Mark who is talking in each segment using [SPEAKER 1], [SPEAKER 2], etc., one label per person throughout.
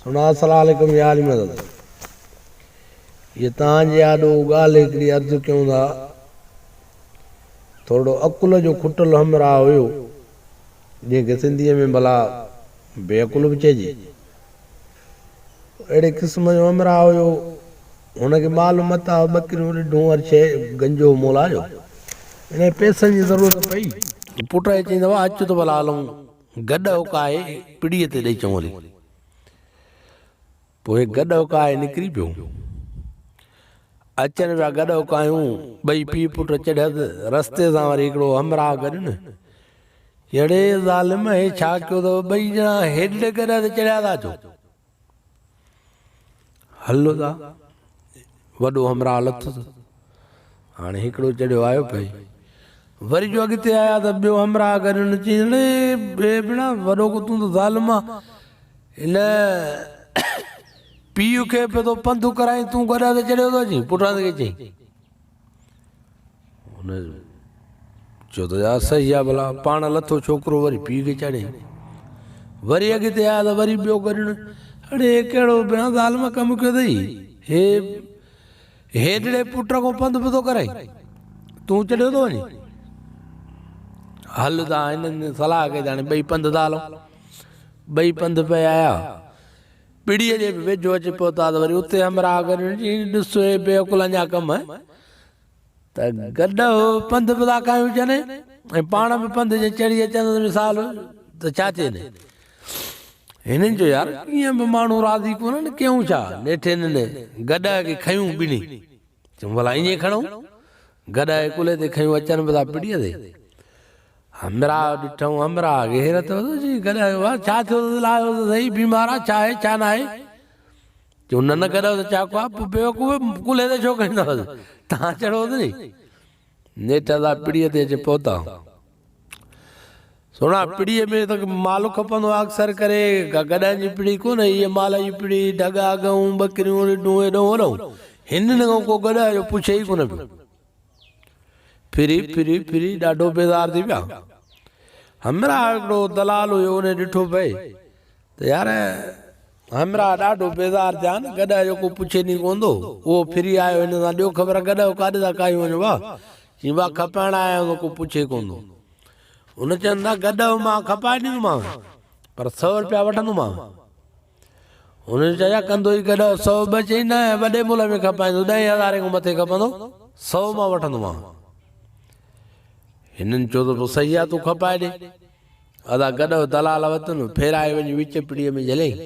[SPEAKER 1] سهڻا السلام عليڪم يا علي مدد. هيء توهان جي آڏو ڳالهه هڪڙي عرض ڪيون ٿا. ٿورڙو عقل جو کٽل همراهه هيو، جنهن کي سنڌيء ۾ ڀلا بي عقل به چئجي. اهڙي قسم جو همراهه هيو. هن کي مال متاع، ٻڪريون، رڍون هر شيء گنجو مولا جو. هن کي پئسن جي ضرورت پئي. پٽ کي چيائين ته اچ ته ڀلا هلون. گڏهه ڪاهي پڙيء تي ڏئي چئون هلي. پوء گڏهه ڪاهي نڪري پيو. اچن پيا گڏهه ڪاهيون، ٻئي پيء پٽ چڙهيس، رستي سان وري هڪڙو همراهه گڏين. اڙي ظالم هي ڇا ڪيو اٿو، ٻئي ڄڻا هيڏڙي گڏهه تي چڙهيا ٿا اچو. هلو ٿا. وڏو همراهه لٿس. هاڻي هڪڙو چڙهيو آيو پئي. وري جو اڳتي آيا ته ٻيو همراهه گڏ هن چيس، اڙي بي بنا وڏو ڪو تون ته ظالم آ. هن پيء کي پيو ٿو پنڌ ڪرائين تون گڏهه تي چڙهيو ٿو اچين. پٽان کي چئين. هن چيو ته يار صحيح آ ڀلا. پاڻ لٿو ڇوڪرو وري پيء کي چاڙهيائين. وري اڳتي آيا ته وري ٻيو گڏڻ. اڙي هي ڪهڙو بنا ظالم ڪم ڪيو اٿئي. هي هيڏڙي پٽ کان پنڌ به ٿو ڪرائين. تون چڙهيو ٿو وڃين. هل ته هنن صلاح ڪئي ته هاڻي ٻئي پنڌ ٿا هلون. ٻئي پنڌ پئي آيا. پڙيء جي به ويجهو اچي پهتا ته وري اتي همراهه گڏ چي ڏس هي بي عقلن جا ڪم ته گڏهه پنڌ به ٿا ڪاهيون اچن ۽ پاڻ به پنڌ جي چڙهي اچن ته مثال ته ڇا ٿئي نه هنن چيو يار ڪيئن به ماڻهو راضي ڪونهن ڪيون ڇا نيٺ هنن گڏهه کي کنيون ٻنهي چون ڀلا ائين کڻون گڏهه کي ڪلهي تي کنيون اچن به ٿا پڙيء تي همراهه ڏٺائون همراهه کي حيرت ورتو چي گڏهه واهه ڇا ٿيو اٿس لاهيو ته سهي بيمار آ ڇا آهي ڇا ناهي چون نه نه گڏهه ته چاڪو آ پوء بيوقوف ڪلهي تي ڇو کڻي اٿس تان چڙهو اٿس ني نيٺ ادا پڙيء تي اچي پهتا سهڻا پڙيء ۾ ته مال کپندو آ اڪثر ڪري گڏهن جي پڙي ڪونه هيء مال جي پڙي ڍڳا ڳئون ٻڪريون رڍون هيڏئون هوڏئون هنن کان ڪو گڏهه جو پڇي ئي ڪونه پيو ڦري ڦري ڦري ڏاڍو بيزار ٿي پيا. همراهه هڪڙو دلال هيو انهي ڏٺو پئي ته يار همراهه ڏاڍو بيزار ٿيا آهن گڏهه جو ڪو پڇي ني ڪونه ٿو. اهو ڦري آيو هن سان ڏيو خبر گڏهه ڪاڏي ٿا ڪاهيون وڃو وا؟ چيائين وا کپائڻ آيا آهيون ته ڪو پڇي ڪونه ٿو. هن چين نه گڏهه مان کپائي ڏيندومانء پر سو رپيا وٺندومانء. هن چيو يا ڪندو ئي گڏهه سو ٻه چئي نه وڏي ملهه ۾ کپائيندو ڏهين هزارين کان مٿي کپندو سو مان وٺندومانء. هنن چيو ته پوء صحيح آ تون کپائي ڏي. ادا گڏهه دلال وتن ڦيرائي وڃي وچ پڙيء ۾ جهليائين.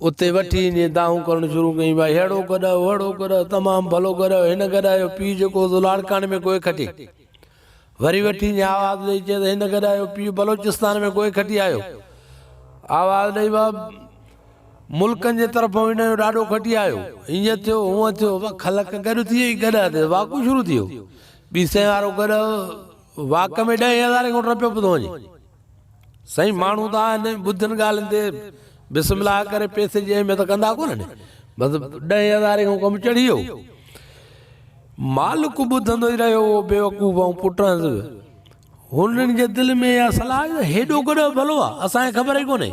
[SPEAKER 1] اتي وٺي وڃي دانهون ڪرڻ شروع ڪيائين ڀائي ههڙو گڏهه ههڙو گڏهه تمام ڀلو گڏهه هن گڏهه جو پيء جيڪو هو سو لاڙڪاڻي ۾ گوهي کٽي. وري وٺي وڃي آواز ڏئي چئي ته هن گڏهه جو پيء بلوچستان ۾ گوهي کٽي آيو. آواز ڏئي وا ملڪن جي طرفان هن جو ڏاڏو کٽي آيو. هيئن ٿيو هونئن ٿيو وا خلق گڏ ٿي وئي گڏهه تي واڪو شروع ٿي ويو. ٻي سئين وارو گڏهه واڪ ۾ ڏهين هزارين کان ٽپيو پيو ٿو وڃي. سائين ماڻهو ته آهن ٻڌن ڳالهين تي بسم الله ڪري پئسي جي اهميت ڪندا ڪونهن. بس ڏهين هزارين کان ڪم چڙهي ويو. مالڪ ٻڌندو ئي رهيو اهو بيوقوف ۽ پٽهنس به. هنن جي دل ۾ اها صلاح آئي ته هيڏو گڏهه ڀلو آ، اسان کي خبر ئي ڪونهي.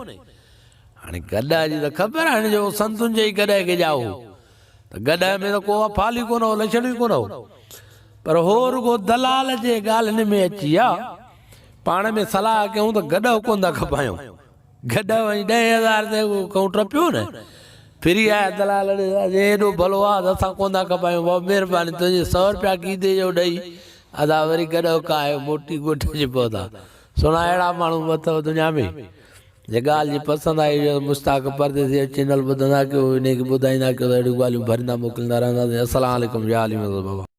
[SPEAKER 1] هاڻي گڏهه جي ته خبر آهي هن جو سنتن جي ئي گڏهه کي ڄائو هو ته گڏهه ۾ ته ڪو افعال ئي ڪونه هو، لڇڻ ئي ڪونه هو. پر هو رڳو دلال جي ڳالهين ۾ اچي ويا. پاڻ ۾ صلاح ڪيائون ته گڏهه ڪونه ٿا کپايون. گڏهه وڃي ڏهين هزار تي کئون ٽپيو نه. ڦري آيا دلال ڏي چي ايڏو ڀلو آ ته اسان ڪونه ٿا کپايون بابا مهرباني تنهنجي سو رپيا گيدي جو ڏئي ادا وري گڏهه ڪاهي موٽي ڳوٺ اچي پهتا. سهڻا اهڙا ماڻهو به اٿو دنيا ۾ جي ڳالهه جي پسند آئي هجي ته مشتاق پرديسي جو چينل ٻڌندا ڪيو انهي کي ٻڌائيندا ڪيو ته اهڙيون ڳالهيون ڀريندا موڪليندا رهنداسين السلام عليڪم يا علي مدد بابا.